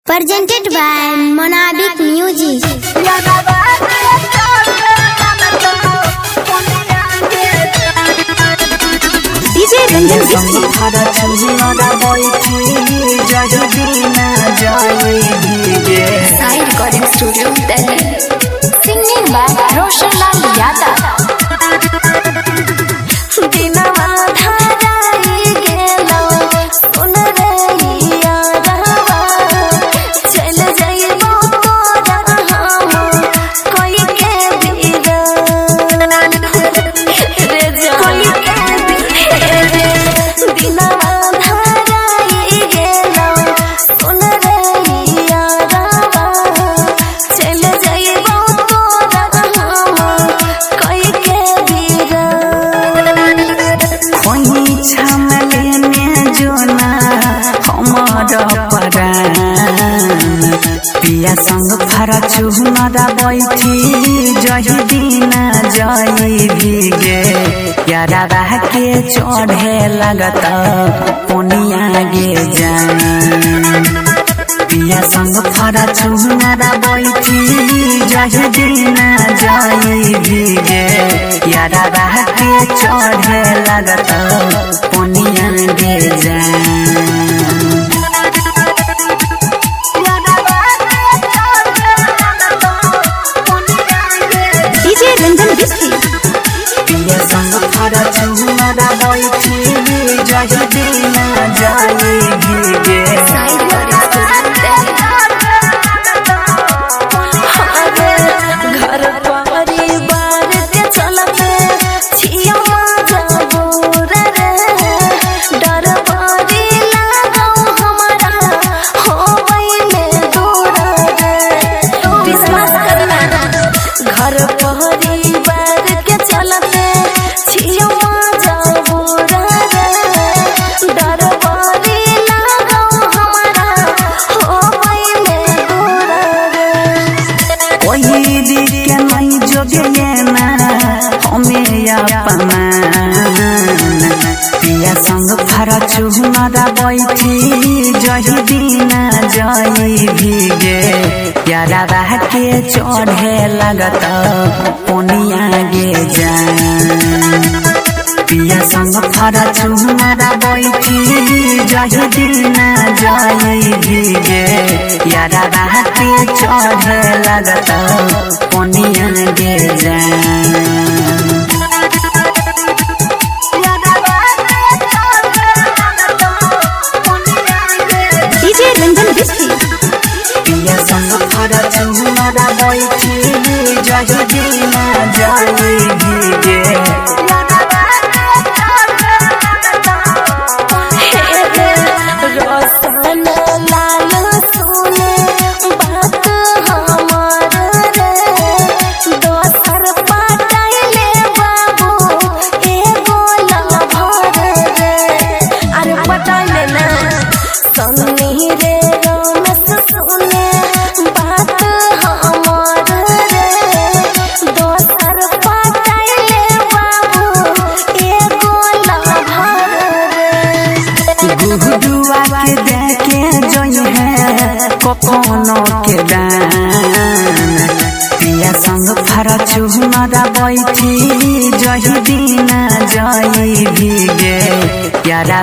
Presented by Monabik Music. DJ Ranjan Bisri. Sai Recording Studio, Delhi. Singing by Roshan Lal Yadav. दिनवा धाराई गेलो सुन रे यारवा चल जाइबो तोरा हम कोई के बीरान रे कोई के रे दिनवा धाराई गेलो सुन रे यारवा चल जाइबो तोरा हम कोई के बीरान। पिया संग फरचू नदा बैठी जही दिना जही भीगे यारा के चढ़े लगत पोनिया गे जान। पिया संग फरचू नदा बैठी जही दिना जही भीगे यारा के चढ़े लगत पोनिया गे जान। DJ Ranjan Bisri. पिया संग फरचू नदा बैठी जही दिना जही भीगे। Sai Recording Studio, Delhi. घर परिवार के चलते छियो मजबूर रे डर बड़ी लागो हमारा होबै में दूर रे विश्वास करना घर परिवार के चलते छियो मजबूर रे डर बड़ी लागो हमारा होबै में दूर रे। ओही के नहीं जोगे ना हमें अपमान। पिया संग फरचू नदा बैठी जही दिना जही भीगे यारा के चढ़े लगत पोनिया गे जान। पिया संग फरचू नदा बैठी जही दिना जही भीगे यारा के चढ़े लगत पोनिया गे जान। DJ Ranjan Bisri. पिया संग फरचू नदा बैठी जही दिना जही भीगे। रोशन लाल सुने बात हमार रे दोसर पटाइले बाबू एगो लभर रे अरे पटाइले ना सन्नी रे रमेश सुने बात हमार रे दोसर पटाइले बाबू एगो लभर रे। गुहुआ के देखे जोई है कखनो के दान। पिया संग फरचू नदा बैठी जही दिना जही भीगे यारा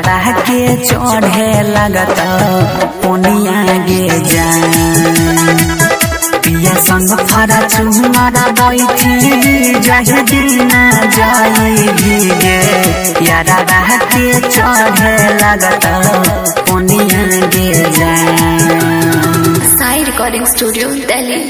के चढ़े लगत पोनिया गे जान। पिया संग फरचू नदा बैठी जही दिना जही भीगे यारा के चढ़े लगत पोनिया गे जान। Sai Recording Studio, Delhi.